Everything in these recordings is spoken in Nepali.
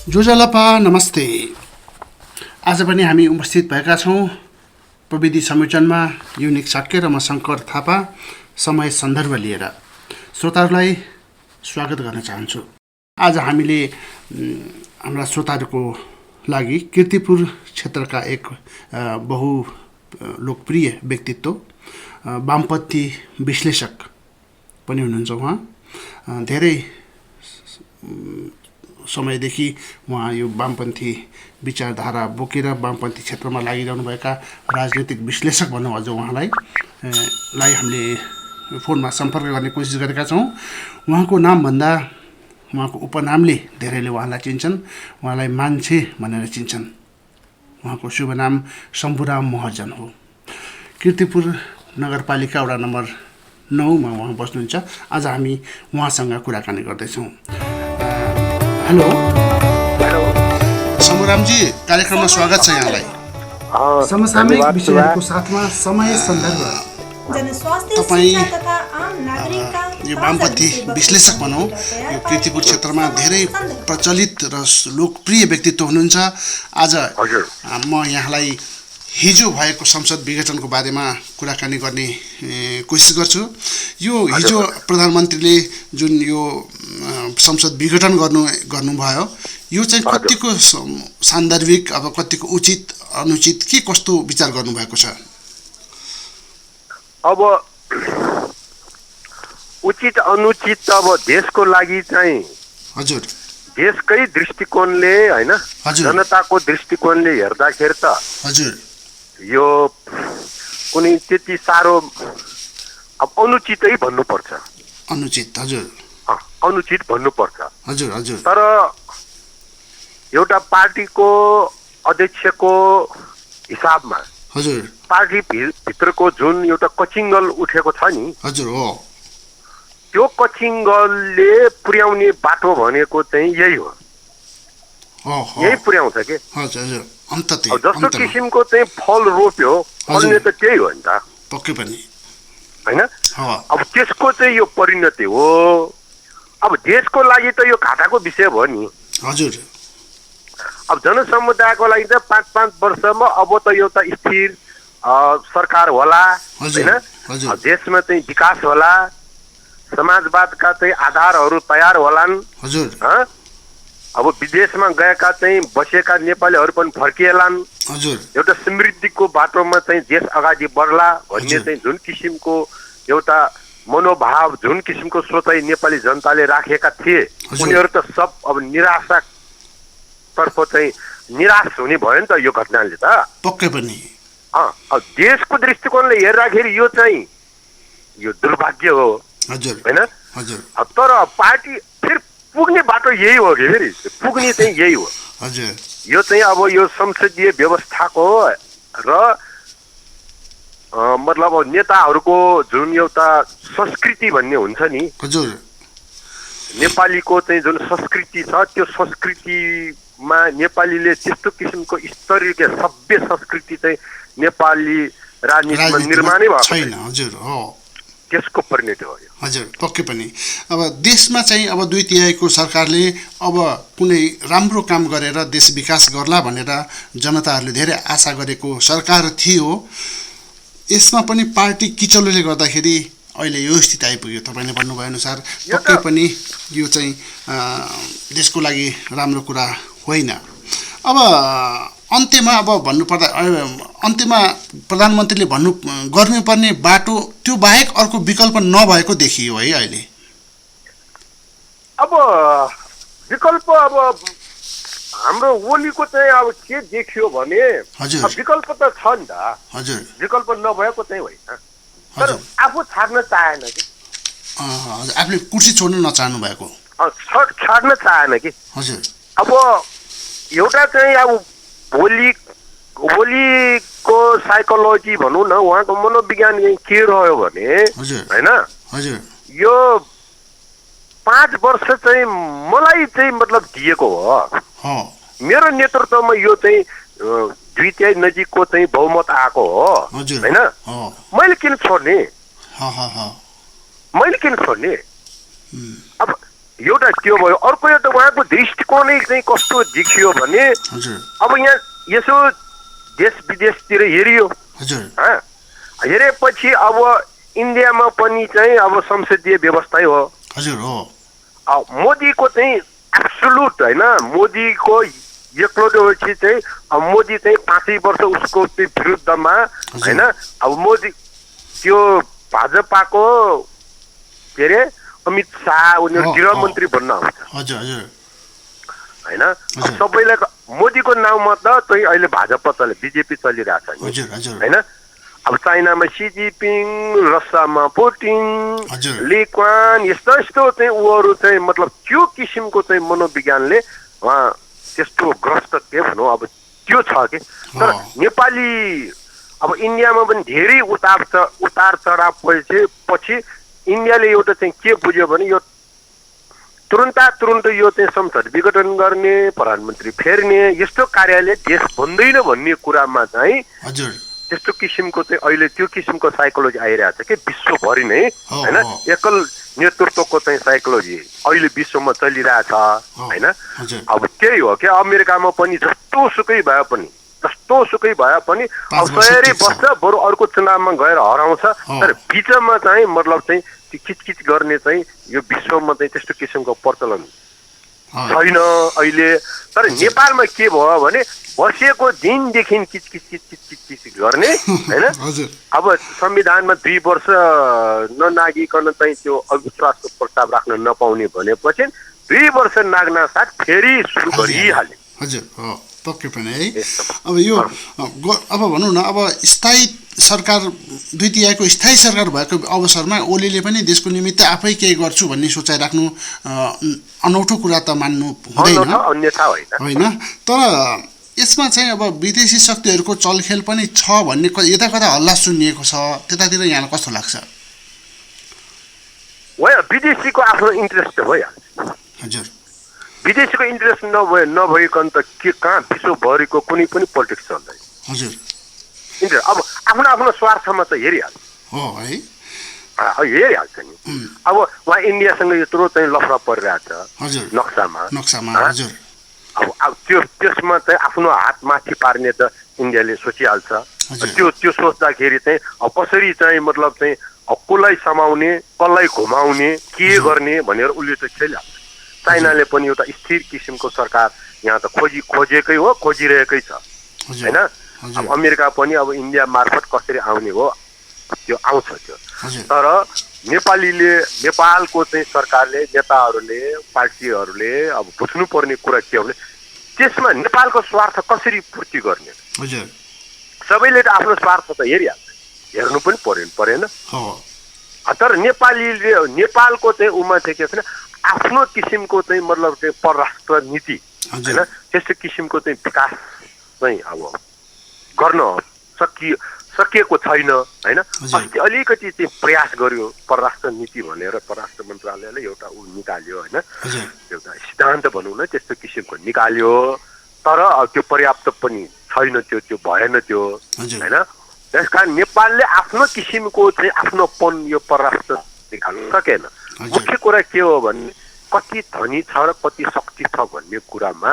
जोजालपा नमस्ते। आज पनि हामी उपस्थित भएका छौँ प्रविधि संयोजनमा युनिक साक्य र म शङ्कर थापा समय सन्दर्भ लिएर श्रोताहरूलाई स्वागत गर्न चाहन्छु। आज हामीले हाम्रा श्रोताहरूको लागि कीर्तिपुर क्षेत्रका एक बहु लोकप्रिय व्यक्तित्व वामपन्थी विश्लेषक पनि हुनुहुन्छ। उहाँ धेरै समयदेखि उहाँ यो वामपन्थी विचारधारा बोकेर वामपन्थी क्षेत्रमा लागिरहनुभएका राजनीतिक विश्लेषक भनौँ अझ उहाँलाई हामीले फोनमा सम्पर्क गर्ने कोसिस गरेका छौँ। उहाँको नामभन्दा उहाँको उपनामले धेरैले उहाँलाई चिन्छन्, उहाँलाई मान्छे भनेर चिन्छन्। उहाँको शुभ नाम शम्भुराम महर्जन हो। कीर्तिपुर नगरपालिका वडा नम्बर 9 मा उहाँ बस्नुहुन्छ। आज हामी उहाँसँग कुराकानी गर्दैछौँ। हेलो शम्भुरामजी, कार्यक्रममा स्वागत छ यहाँलाई। समसामयिक विषयहरूको साथमा समय सन्दर्भ तपाईँ यो वामपन्थी विश्लेषक भनौँ, यो कीर्तिपुर क्षेत्रमा धेरै प्रचलित र लोकप्रिय व्यक्तित्व हुनुहुन्छ। आज म यहाँलाई हिजो भएको संसद विघटनको बारेमा कुराकानी गर्ने कोसिस गर्छु। यो हिजो प्रधानमन्त्रीले जुन यो संसद विघटन गर्नुभयो, यो चाहिँ कतिको सान्दर्भिक, अब कतिको उचित अनुचित के कस्तो विचार गर्नुभएको छ? अब उचित अनुचित अब देशको लागि चाहिँ हजुर देशकै दृष्टिकोणले हैन, जनताको दृष्टिकोणले हेर्दाखेरि त हजुर यो कुनै त्यति साह्रो अब अनुचितै भन्नुपर्छ। अनुचित, हजुर अनुचित भन्नुपर्छ। हजुर हजुर तर एउटा पार्टीको अध्यक्षको हिसाबमा हजुर पार्टी भित्रको जुन एउटा कचिङ्गल उठेको छ नि, हजुर हो, त्यो कचिङ्गलले पुर्याउने बाटो भनेको चाहिँ यही हो, यही पुर्याउँछ के। हजुर हजुर जस्तो किसिमको चाहिँ फल रोप्यो, फल्ने त त्यही हो नि त, पक्कै पनि हैन। अब त्यसको चाहिँ यो परिणति हो। अब देशको लागि त यो घाटाको विषय भयो नि। हजुर अब जनसमुदायको लागि त 5-5 वर्षमा अब त एउटा स्थिर सरकार होला, हैन। देशमा चाहिँ विकास होला, समाजवादका चाहिँ आधारहरू तयार होलान्। हजुर अब विदेशमा गएका चाहिँ बसेका नेपालीहरू पनि फर्किएलान्। हजुर एउटा समृद्धिको बाटोमा चाहिँ देश अगाडि बढ्ला भन्ने चाहिँ जुन किसिमको एउटा मनोभाव, जुन किसिमको सोचाइ नेपाली जनताले राखेका थिए, उनीहरू त सब अब निराशातर्फ चाहिँ निराश हुने भयो नि त यो घटनाले त। पक्कै पनि अब देशको दृष्टिकोणले हेर्दाखेरि यो चाहिँ यो दुर्भाग्य हो, हजुर हैन। हजुर तर पार्टी फेरि पुग्ने बाटो यही हो कि, फेरि पुग्ने चाहिँ यही हो। हजुर यो चाहिँ अब यो संसदीय व्यवस्थाको र मतलब नेताहरूको जुन एउटा संस्कृति भन्ने हुन्छ नि, हजुर नेपालीको चाहिँ जुन संस्कृति छ, त्यो संस्कृतिमा नेपालीले त्यस्तो किसिमको स्तरीय सभ्य संस्कृति चाहिँ नेपाली राजनीतिमा निर्माणै भएको छैन। हजुर हो, त्यसको परिणति हो। हजुर पक्कै पनि अब देशमा चाहिँ अब 2/3 सरकारले अब कुनै राम्रो काम गरेर देश विकास गर्ला भनेर जनताहरूले धेरै आशा गरेको सरकार थियो। यसमा पनि पार्टी किचलोले गर्दाखेरि अहिले यो स्थिति आइपुग्यो। तपाईँले भन्नुभयो अनुसार पक्कै पनि यो चाहिँ देशको लागि राम्रो कुरा होइन। अब अन्त्यमा अब भन्नुपर्दा अन्त्यमा प्रधानमन्त्रीले गर्नुपर्ने बाटो त्यो बाहेक अर्को विकल्प नभएको देखियो है अहिले। अब विकल्प अब हाम्रो ओलीको चाहिँ अब के देखियो भने विकल्प त छ नि त। हजुर विकल्प नभएको चाहिँ होइन, तर आफू छाड्न चाहेन कि, आफूले कुर्सी छोड्न नचाहनु भएको, छाड्न चाहेन कि। हजुर अब एउटा चाहिँ अब ओलीको साइकोलोजी भनौँ न, उहाँको मनोविज्ञान के रह्यो भने हैन, हजुर यो 5 वर्ष चाहिँ मलाई चाहिँ मतलब दिएको हो। मेरो नेतृत्वमा यो चाहिँ 2/3 नजिकको चाहिँ बहुमत आएको हो, हैन। मैले किन छोड्ने? अब एउटा त्यो भयो। अर्को एउटा उहाँको दृष्टिकोणै चाहिँ कस्तो देखियो भने अब यहाँ यसो देश विदेशतिर हेरियो, हेरेपछि अब इन्डियामा पनि चाहिँ अब संसदीय व्यवस्थै हो। मोदीको चाहिँ एब्सोल्युट होइन, मोदीको एक्लोटी चाहिँ अब मोदी चाहिँ 5 वर्ष उसको विरुद्धमा होइन। अब मोदी त्यो भाजपाको के अरे अमित शाह उनीहरू गृहमन्त्री बन्न आउँछ होइन। सबैलाई मोदीको नाउँमा त चाहिँ अहिले भाजपा बिजेपी चलिरहेछ होइन। अब चाइनामा सी जिनपिङ, रसियामा पुटिन, ली क्वान, यस्तो यस्तो चाहिँ उहरू चाहिँ मतलब त्यो किसिमको चाहिँ मनोविज्ञानले उहाँ त्यस्तो ग्रस्त के भनौँ अब त्यो छ कि। तर नेपाली अब इन्डियामा पनि धेरै उतार चढाव पछि इन्डियाले एउटा चाहिँ के बुझ्यो भने यो तुरुन्त यो चाहिँ संसद विघटन गर्ने, प्रधानमन्त्री फेर्ने यस्तो कार्यले देश बन्दैन भन्ने कुरामा चाहिँ त्यस्तो किसिमको चाहिँ अहिले त्यो किसिमको साइकोलोजी आइरहेको छ कि विश्वभरि नै होइन। एकल नेतृत्वको चाहिँ साइकोलोजी अहिले विश्वमा चलिरहेछ होइन। अब त्यही हो क्या, अमेरिकामा पनि जस्तोसुकै भए पनि अब तयारी बस्छ, बरु अर्को चुनावमा गएर हराउँछ। तर बिचमा चाहिँ मतलब चाहिँ किचकिच गर्ने चाहिँ यो विश्वमा चाहिँ त्यस्तो किसिमको प्रचलन छैन अहिले। तर नेपालमा के भयो भने बसेको दिनदेखि किचकिच गर्ने होइन। अब संविधानमा 2 वर्ष ननागिकन चाहिँ त्यो अविश्वासको प्रस्ताव राख्न नपाउने भनेपछि 2 वर्ष नाग्न साथ फेरि सुरु गरिहाल्यो। पक्कै पनि है। अब यो अब भनौँ न, अब स्थायी सरकार 2/3 स्थायी सरकार भएको अवसरमा ओलीले पनि देशको निमित्त आफै केही गर्छु भन्ने सोचाइ राख्नु अनौठो कुरा त मान्नु हुँदैन होइन। तर यसमा चाहिँ अब विदेशी शक्तिहरूको चलखेल पनि छ भन्ने यता कता हल्ला सुनिएको छ, त्यतातिर यहाँलाई कस्तो लाग्छ? विदेशीको आफ्नो इन्ट्रेस्ट त भइहाल्छ। हजुर, विदेशीको इन्ट्रेस्ट नभइकन त के कहाँ विश्वभरिको कुनै पनि पोलिटिक्स चल्दैन। हजुर, इन्ट्रेस्ट अब आफ्नो आफ्नो स्वार्थमा त हेरिहाल्छ हेरिहाल्छ नि। अब उहाँ इन्डियासँग यत्रो चाहिँ लफडा परिरहेछ नक्सामा हजुर। अब त्यसमा चाहिँ आफ्नो हात माथि पार्ने त इन्डियाले सोचिहाल्छ। त्यो सोच्दाखेरि चाहिँ अब कसरी चाहिँ मतलब चाहिँ कसलाई समाउने, कसलाई घुमाउने, के गर्ने भनेर उसले चाहिँ खेलिहाल्छ। चाइनाले पनि एउटा स्थिर किसिमको सरकार यहाँ त खोजिरहेकै छ होइन। अब अमेरिका पनि अब इन्डिया मार्फत कसरी आउने हो त्यो आउँछ त्यो। तर नेपालको चाहिँ सरकारले, नेताहरूले, पार्टीहरूले अब बुझ्नुपर्ने कुरा के हो भने त्यसमा नेपालको स्वार्थ कसरी पूर्ति गर्ने। सबैले त आफ्नो स्वार्थ त हेरिहाल्छ, हेर्नु पनि परेन। तर नेपालको चाहिँ उमा चाहिँ के छ भने आफ्नो किसिमको चाहिँ मतलब चाहिँ परराष्ट्र नीति होइन त्यस्तो किसिमको चाहिँ विकास चाहिँ अब गर्न सकिएको छैन होइन। अस्ति अलिकति चाहिँ प्रयास गर्यो परराष्ट्र नीति भनेर परराष्ट्र मन्त्रालयले एउटा निकाल्यो होइन, एउटा सिद्धान्त भनौँ न त्यस्तो किसिमको निकाल्यो। तर त्यो पर्याप्त पनि छैन, त्यो भएन त्यो होइन। त्यसकारण नेपालले आफ्नो किसिमको चाहिँ आफ्नोपन यो परराष्ट्र निकाल्न सकेन। मुख्य कुरा के हो भने कति धनी छ र कति शक्ति छ भन्ने कुरामा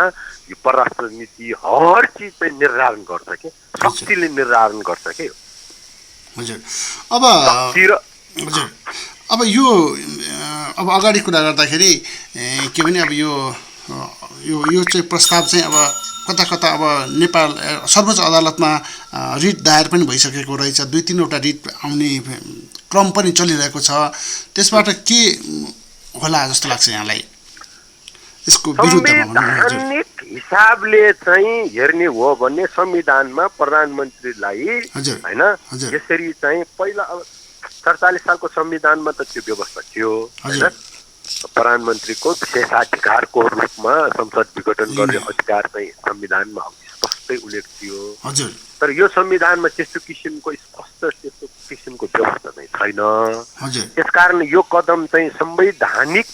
यो परराष्ट्र नीति हर चिज चाहिँ निर्धारण गर्छ कि शक्तिले निर्धारण गर्छ कि। हजुर, अब यो अब अगाडि कुरा गर्दाखेरि के भने अब यो चाहिँ प्रस्ताव चाहिँ अब कता अब नेपाल सर्वोच्च अदालतमा रिट दायर पनि भइसकेको रहेछ। 2-3वटा रिट आउने क्रम पनि चलिरहेको छ। त्यसबाट के होला जस्तो लाग्छ यहाँलाई? यसको विरुद्धमा संवैधानिक हिसाबले चाहिँ हेर्ने हो भने संविधानमा प्रधानमन्त्रीलाई होइन यसरी चाहिँ पहिला 47 सालको संविधानमा त त्यो व्यवस्था थियो होइन। प्रधानमन्त्रीको विशेषाधिकारको रूपमा संसद विघटन गर्ने अधिकार चाहिँ संविधानमा स्पष्टै उल्लेख थियो। तर यो संविधानमा त्यस्तो किसिमको व्यवस्था चाहिँ छैन। त्यसकारण यो कदम चाहिँ संवैधानिक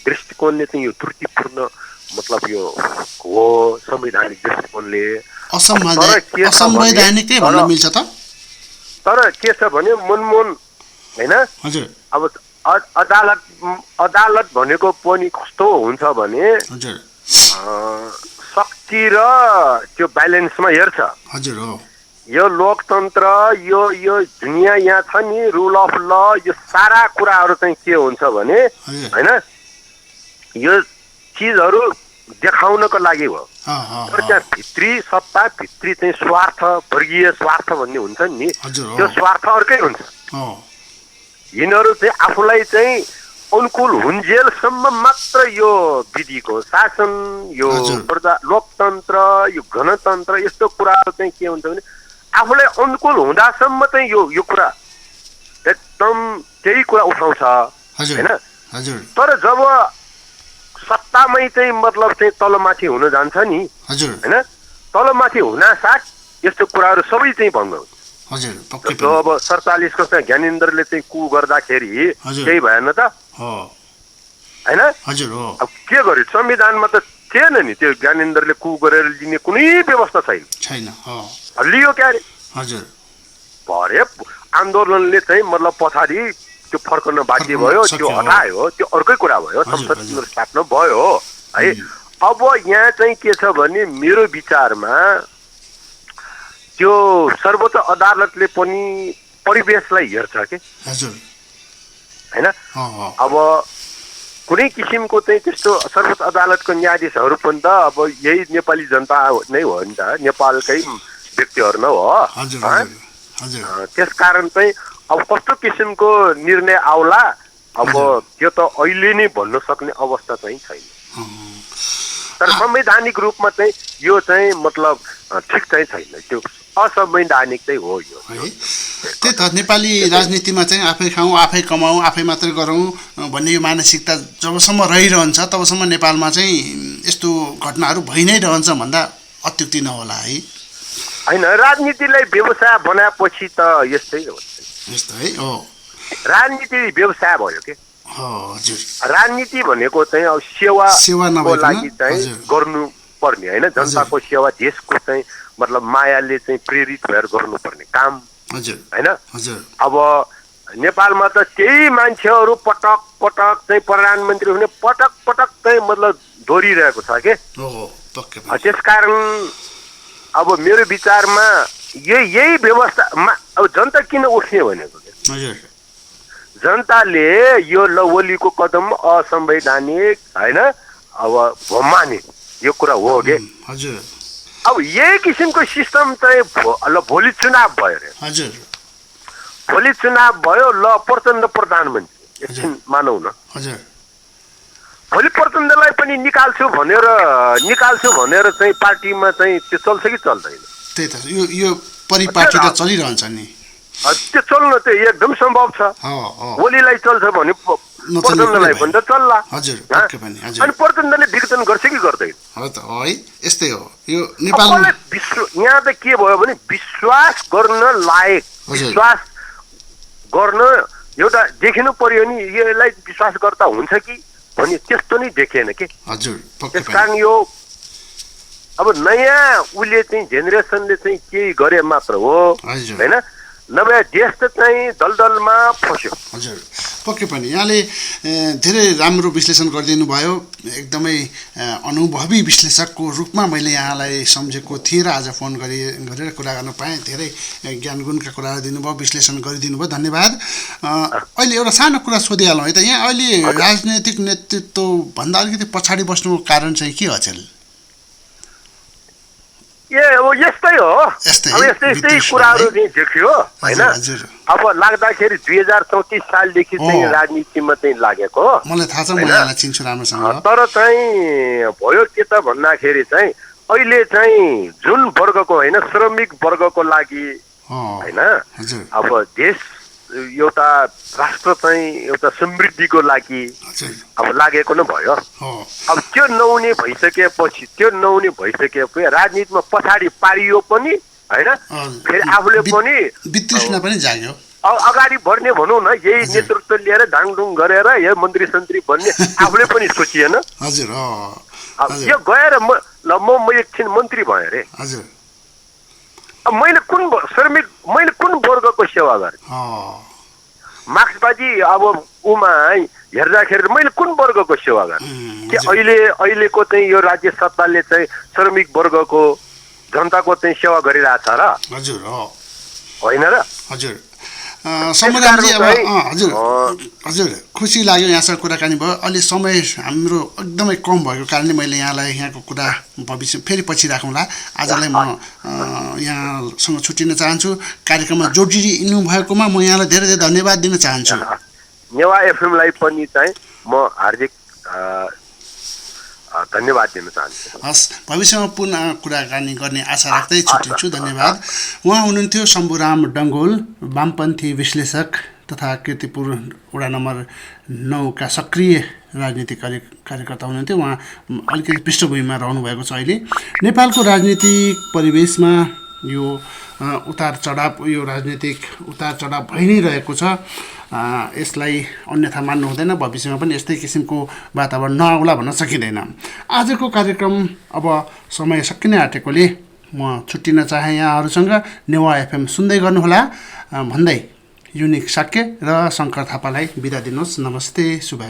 दृष्टिकोणले चाहिँ यो त्रुटिपूर्ण मतलब यो हो। संवैधानिक दृष्टिकोणले असंवैधानिकै भन्न मिल्छ त। तर के छ भने मनमोहन होइन अदालत भनेको पनि कस्तो हुन्छ भने हजुर शक्ति र त्यो ब्यालेन्समा हेर्छ हजुर हो यो लोकतन्त्र यो दुनियाँ यहाँ छ नि रुल अफ ल यो सारा कुराहरू चाहिँ के हुन्छ भने हैन यो चिजहरू देखाउनको लागि हो तर त्यहाँ भित्री सत्ता भित्री चाहिँ स्वार्थ वर्गीय स्वार्थ भन्ने हुन्छ नि त्यो स्वार्थ अर्कै हुन्छ यिनीहरू चाहिँ आफूलाई चाहिँ अनुकूल हुन्जेलसम्म मात्र यो विधिको शासन यो लोकतन्त्र यो गणतन्त्र यस्तो कुराहरू चाहिँ के हुन्छ भने आफूलाई अनुकूल हुँदासम्म चाहिँ यो कुरा एकदम त्यही कुरा उठाउँछ हैन तर जब सत्तामै चाहिँ मतलब चाहिँ तलमाथि हुन जान्छ नि हैन तलमाथि हुनासाथ यस्तो कुराहरू सबै चाहिँ भङ्ग हुन्छ जो अब 47 को चाहिँ ज्ञानेन्द्रले चाहिँ कु गर्दाखेरि केही भएन त हैन अब के गर्यो संविधानमा त थिएन नि त्यो ज्ञानेन्द्रले कु गरेर लिने कुनै व्यवस्था छैन लियो क्या अरे भरे आन्दोलनले चाहिँ मतलब पछाडि त्यो फर्कन बाध्य भयो त्यो हटायो त्यो अर्कै कुरा भयो संसद स्थापना भयो है अब यहाँ चाहिँ के छ भने मेरो विचारमा त्यो सर्वोच्च अदालतले पनि परिवेशलाई हेर्छ के हैन अब कुनै किसिमको चाहिँ त्यस्तो सर्वोच्च अदालतको न्यायाधीशहरू पनि त अब यही नेपाली जनता नै हो नि त नेपालकै व्यक्तिहरू नै हो त्यसकारण चाहिँ अब कस्तो किसिमको निर्णय आउला अब त्यो त अहिले नै भन्न सक्ने अवस्था चाहिँ छैन तर संवैधानिक रूपमा चाहिँ यो चाहिँ मतलब ठिक चाहिँ छैन त्यो असंवैधानिक चाहिँ हो यो त्यही त नेपाली राजनीतिमा चाहिँ आफै खाउँ आफै कमाउँ आफै मात्रै गरौँ भन्ने यो मानसिकता जबसम्म रहिरहन्छ तबसम्म नेपालमा चाहिँ यस्तो घटनाहरू भइ नै रहन्छ भन्दा अत्युक्ति नहोला है हैन राजनीतिलाई व्यवसाय बनाएपछि त यस्तै हो यस्तै हो राजनीति व्यवसाय भयो के हजुर राजनीति भनेको चाहिँ अब सेवाको लागि चाहिँ गर्नु पर्ने हैन जनताको सेवा देशको चाहिँ मतलब मायाले चाहिँ प्रेरित भएर गर्नुपर्ने काम हैन अब नेपालमा त त्यही मान्छेहरू पटक पटक चाहिँ प्रधानमन्त्री हुने पटक पटक चाहिँ मतलब दोहोरिरहेको छ के त्यसकारण अब मेरो विचारमा यही व्यवस्थामा अब जनता किन उठ्ने भनेको जनताले यो लवलीको कदम असंवैधानिक हैन अब भमाने यो कुरा हो के अब यही किसिमको सिस्टम चाहिँ भोलि चुनाव भयो रे भोलि चुनाव भयो ल प्रचण्ड प्रधानमन्त्री एकछिन मानौ न भोलि प्रचण्डलाई पनि निकाल्छु भनेर चाहिँ पार्टीमा चाहिँ त्यो चल्छ कि चल्दैन त्यही त यो परिपाटी त चलिरहन्छ नि त्यो चल्नु त एकदम सम्भव छ ओलीलाई चल्छ भने प्रचण्डलाई पनि त चल्ला अनि प्रचण्डले विघटन गर्छ कि गर्दैन है यस्तै हो यो नेपालमा यहाँ त के भयो भने विश्वास गर्न लायक विश्वास गर्न एउटा देखिनु पर्यो नि यसलाई विश्वास गर्दा हुन्छ कि भने त्यस्तो नै देखेन के त्यसकारण यो अब नयाँ उसले चाहिँ जेनेरेसनले चाहिँ केही गरे मात्र हो हैन नभए देश त चाहिँ दलदलमा फस्यो हजुर पक्कै पनि यहाँले धेरै राम्रो विश्लेषण गरिदिनु भयो एकदमै अनुभवी विश्लेषकको रूपमा मैले यहाँलाई सम्झेको थिएँ र आज फोन गरेर कुरा गर्न पाएँ धेरै ज्ञानगुणका कुराहरू दिनुभयो विश्लेषण गरिदिनु भयो धन्यवाद अहिले एउटा सानो कुरा सोधिहालौँ है त यहाँ अहिले राजनैतिक नेतृत्व भन्दा अलिकति पछाडि बस्नुको कारण चाहिँ के अचेल अब यस्तै हो अब यस्तै कुराहरू चाहिँ देखियो हैन अब लाग्दाखेरि 2034 सालदेखि चाहिँ राजनीतिमा चाहिँ लागेको मलाई थाहा छ म यहाँलाई चिन्छु राम्रोसँग तर चाहिँ भयो के त भन्दाखेरि चाहिँ अहिले चाहिँ जुन वर्गको हैन श्रमिक वर्गको लागि हैन अब देश एउटा राष्ट्र चाहिँ एउटा समृद्धिको लागि अब लागेको नै भयो अब त्यो नहुने भइसकेपछि राजनीतिमा पछाडि पारियो पनि हैन फेरि आफूले पनि वितृष्णा पनि जाग्यो अगाडि बढ्ने भनौँ न यही नेतृत्व लिएर धाङधुङ गरेर यो मन्त्री सन्त्री बन्ने आफूले पनि सोचिएन हजुर यो गएर म एकछिन मन्त्री भएँ अरे हजुर मैले कुन वर्गको सेवा गरेँ मार्क्सवादी अब उमा है हेर्दाखेरि मैले कुन वर्गको सेवा गर्ने कि अहिलेको चाहिँ यो राज्य सत्ताले चाहिँ श्रमिक वर्गको जनताको चाहिँ सेवा गरिरहेछ र हजुर हो होइन र हजुर समुदायजी अब हजुर हजुर खुसी लाग्यो यहाँसँग कुराकानी भयो अलि समय हाम्रो एकदमै कम भएको कारणले मैले यहाँलाई यहाँको कुरा भविष्य फेरि पछि राखौँला आजलाई म यहाँसँग छुट्टिन चाहन्छु कार्यक्रममा जोडिनु भएकोमा म यहाँलाई धेरै धेरै धन्यवाद दिन चाहन्छु नेवा एफएमलाई पनि चाहिँ म हार्दिक धन्यवाद दिन चाहन्छु हस् भविष्यमा पुनः कुराकानी गर्ने आशा राख्दै छुट्टिन्छु धन्यवाद उहाँ हुनुहुन्थ्यो शम्भुराम डङ्गोल वामपन्थी विश्लेषक तथा कीर्तिपुर वडा नम्बर 9 का सक्रिय राजनीतिक कार्यकर्ता हुनुहुन्थ्यो उहाँ अलिकति पृष्ठभूमिमा रहनुभएको छ अहिले नेपालको राजनीतिक परिवेशमा यो उतार चढाव यो राजनीतिक उतार चढाव भइ नै रहेको छ यसलाई अन्यथा मान्नु हुँदैन भविष्यमा पनि यस्तै किसिमको वातावरण नआउला भन्न सकिँदैन आजको कार्यक्रम अब समय सकिन आँटेकोले म छुट्टिन चाहे यहाँहरूसँग नेवा एफएम सुन्दै गर्नुहोला भन्दै युनिक साक्य र शङ्कर थापालाई बिदा दिनुहोस् नमस्ते शुभ